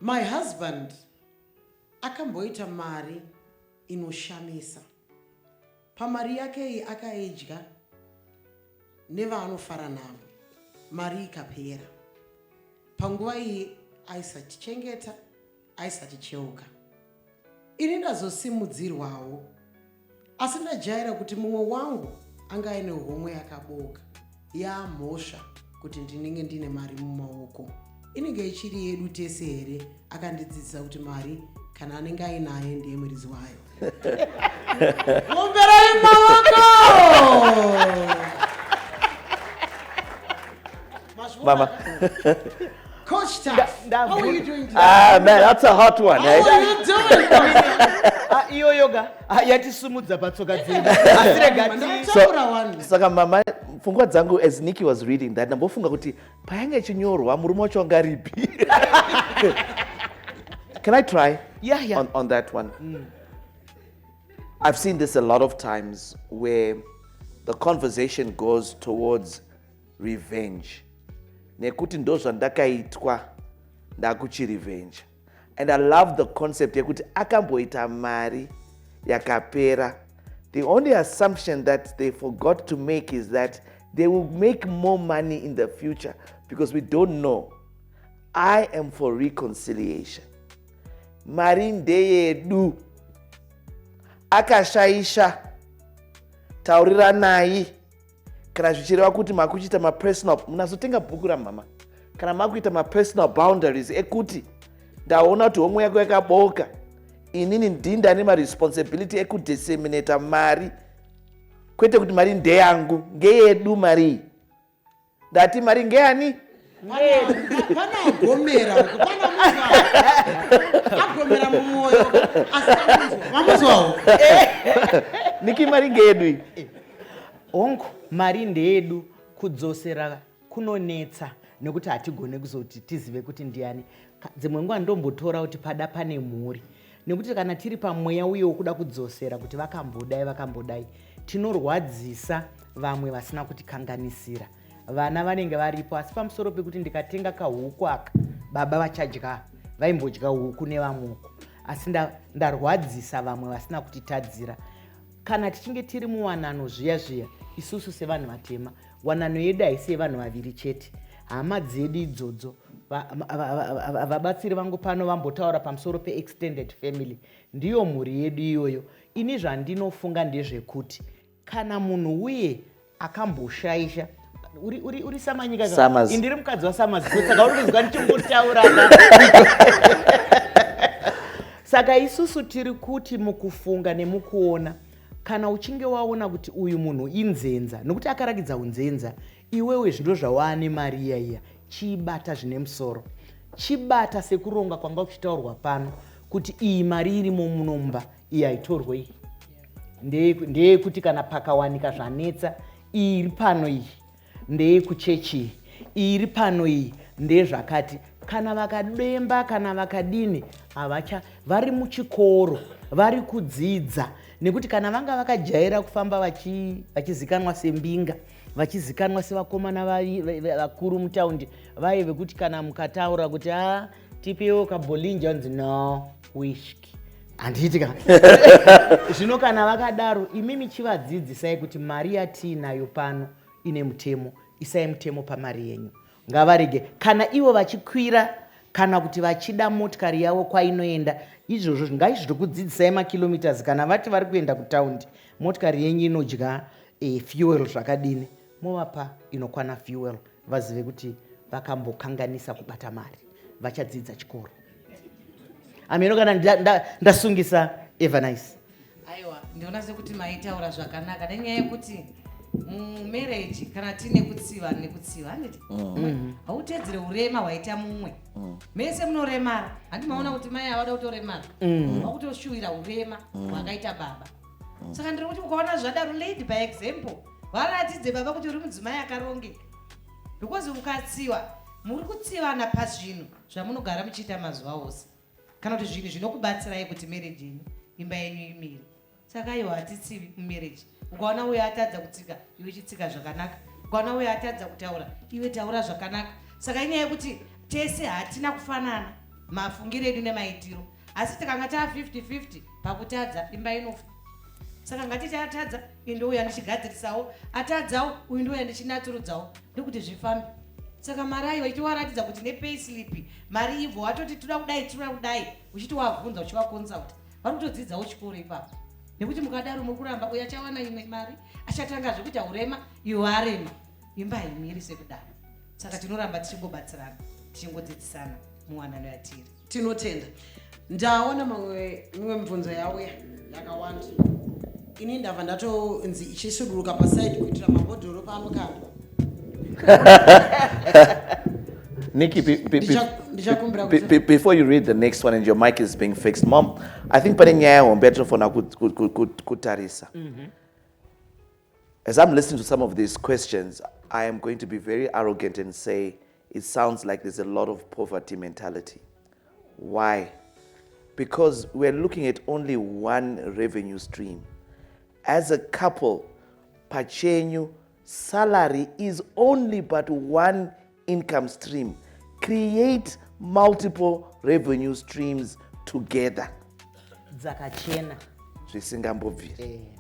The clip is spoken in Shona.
My husband akamboita mari inoshamisa. Pamari yake iyi akaidya nevaanofara navo, mari ikapera. Panguva iyi aisatichengeta, aisaticheuka. Ini ndazosimudzirwawo asi ndajaira kuti mumwe wangu anga aine homwe yakabooka yamhosva kuti ndinenge ndine mari mumaoko. Inenge ichiri yedu tese here? Akandidzidzisa kuti mari kana anenge ainaye ndiye muridzi wayo. Omberai maoko! Mama. Coach Taff, how are you doing today? Ah, man, that's a hot one. How eh? are you doing? Ah, iyo yoga ah, yatisumudza patsoka dzedu asi rega ti Ndakataura wani. Saka mama, pfungwa dzangu as Nikki was reading that, ndambofunga kuti payange ichinyorwa murume wacho anga aripi. Can I try? Yeah. On that one. I've seen this a lot of times where the conversation goes towards revenge. Nekuti ndozvandakaitwa ndakuchirevenge. And I love the concept yekuti akamboita mari yakapera. The only assumption that they forgot to make is that they will make more money in the future because we don't know. I am for reconciliation. Mari ndeyedu. Akashaisha. Tauriranai. Kana zvichireva kuti makuchiita mapersonal, munazotenga bhuku ramama. Kana makuita mapersonal boundaries ekuti ndaona kuti homwe yako yakaboka, inini ndini ndane maresponsibility ekudisseminata mari, kwete kuti mari ndeyangu, ngeyedu mari iyi. Ndati mari ngeyani? Pana agomera, pana munhu agomera mumwoyo, asi mamuzwawo. Niki, mari ngeyedu iyi. Hongu, mari ndeyedu. Kudzosera kunonetsa nekuti hatigone kuzoti tizive kuti ndiani. Dzimwe nguva ndombotora kuti pada pane mhuri, nekuti kana tiri pamweya uye wokuda kudzosera kuti vakambodai vakambodai, tinorwadzisa vamwe vasina kutikanganisira. Vana vanenge varipo, asi pamusoro pekuti ndikatenga kahuku aka, baba vachadya, vaimbodya huku nevamwoko, asi ndarwadzisa vamwe vasina kutitadzira. Kana tichinge tiri muwanano zviya zviya, isusu sevanhu vatema, wanano yedu haisi yevanhu vaviri chete. Hama dzedu idzodzo, vabatsiri vangu pano vambotaura pamusoro peextended family, ndiyo mhuri yedu iyoyo. Ini zvandinofunga ndezvekuti kana munhu uye akamboshaisha, uri samanyika, Summers. Indiri mukadzi waSummers, saka uri kuzwa ndichimbotaura. Saka isusu tiri kuti mukufunga nemukuona, kana uchinge waona kuti uyu munhu inzenza nokuti akarakidza unzenza, iwewe zvindo zvawaane mari iya iya, chiibata zvine musoro, chibata sekuronga kwanga kuchitaurwa pano kuti iyi mari irimo munomba iyi haitorwe, iyi ndeyekuti kana pakawanika zvanetsa, iyi iri pano iyi ndeyekuchechi, iyi iyi iri pano iyi ndezvakati. Kana vakademba, kana vakadini, havacha vari muchikoro, vari kudzidza, nekuti kana vanga vakajaira kufamba vachizikanwa sembinga, vachizikanwa sevakomana vakuru mutaundi, vaye vekuti kana mukataura kuti a tipewo kaBollinger, anzi no whisky, handiti ka? Zvino kana vakadaro, imimi chivadzidzisai kuti mari yatiinayo pano ine mutemo. Isai mutemo pamari yenyu. Ngavarege kana ivo vachikwira kana kuti vachida motikari yavo kwainoenda, izvozvo ngaizvitokudzidzisai makilometers. Kana vati vari kuenda kutaundi, motikari yenyu inodya fuel zvakadini, movapa inokwana fuel, vazive kuti vakambokanganisa kubata mari vachadzidza chikoro. Ameno kana ndasungisa Evernice. Aiwa, ndiona sekuti maitaura zvakanaka nenyaya yekuti mumarriage kana tiine kutsiva nekutsiva, handiti? Hautedzere urema hwaita mumwe. Mese munoremara, handi maona kuti mai havada kutoremara, vakutoshuwira urema hwakaita baba. Saka ndiri kuti ukaona zvadaro, lead by example, varatidze baba kuti uri mudzimai akarongeka, because ukatsiwa, muri kutsivana pazvinhu zvamunogara muchiita mazuva ose kana kuti zvinhu zvinokubatsirai kuti marriage yenyu, imba yenyu imire. Saka aiwa, hatitsivi mumarriage. Ukaona uyo atadza kutsika, iwe chitsika zvakanaka. Ukaona uyo atadza kutaura, iwe taura zvakanaka. Saka inyaya yekuti tese hatina kufanana. Mafungiro edu nemaitiro, asi tikanga taa 50-50 pakutadza, imba inofa. Saka ngatiti atadza, indouya ndichigadzirisawo, atadzawo uyu, ndouya ndichinatsurudzawo, ndokuti zvifambe. Saka mari aiwa, ichiwaratidza kuti nepayslip mari ibvo watoti toda kudai, toda kudai, uchiti wabvunza, uchivaconsulta, vari kutodzidzawo chikoro ipapo. Nekuti mukadaro muri kuramba, uyu achawana imwe mari, achatanga zvekuita urema, iwe arema, imba haimiri sekudaro. Saka tinoramba tichingobatsirana, tichingodzidzisana muwanano yatiri. Tinotenda. Ndaona mamwe, mimwe mibvunzo yauya yakawanda. Ini ndabva ndatonzi ichisuduruka pasaidi kuitira mabhodhoro paanokandwa. Nikki, Ndichakumbira before you read the next one and your mic is being fixed, Mom, I think pane nyaya hombe yatinofanira kutarisa. As I'm listening to some of these questions, I am going to be very arrogant and say it sounds like there's a lot of poverty mentality. Why? Because we're looking at only one revenue stream. As a couple, pachenyu, salary is only but one income stream. Create multiple revenue streams together. Dzakachena. Zvisingambobviri.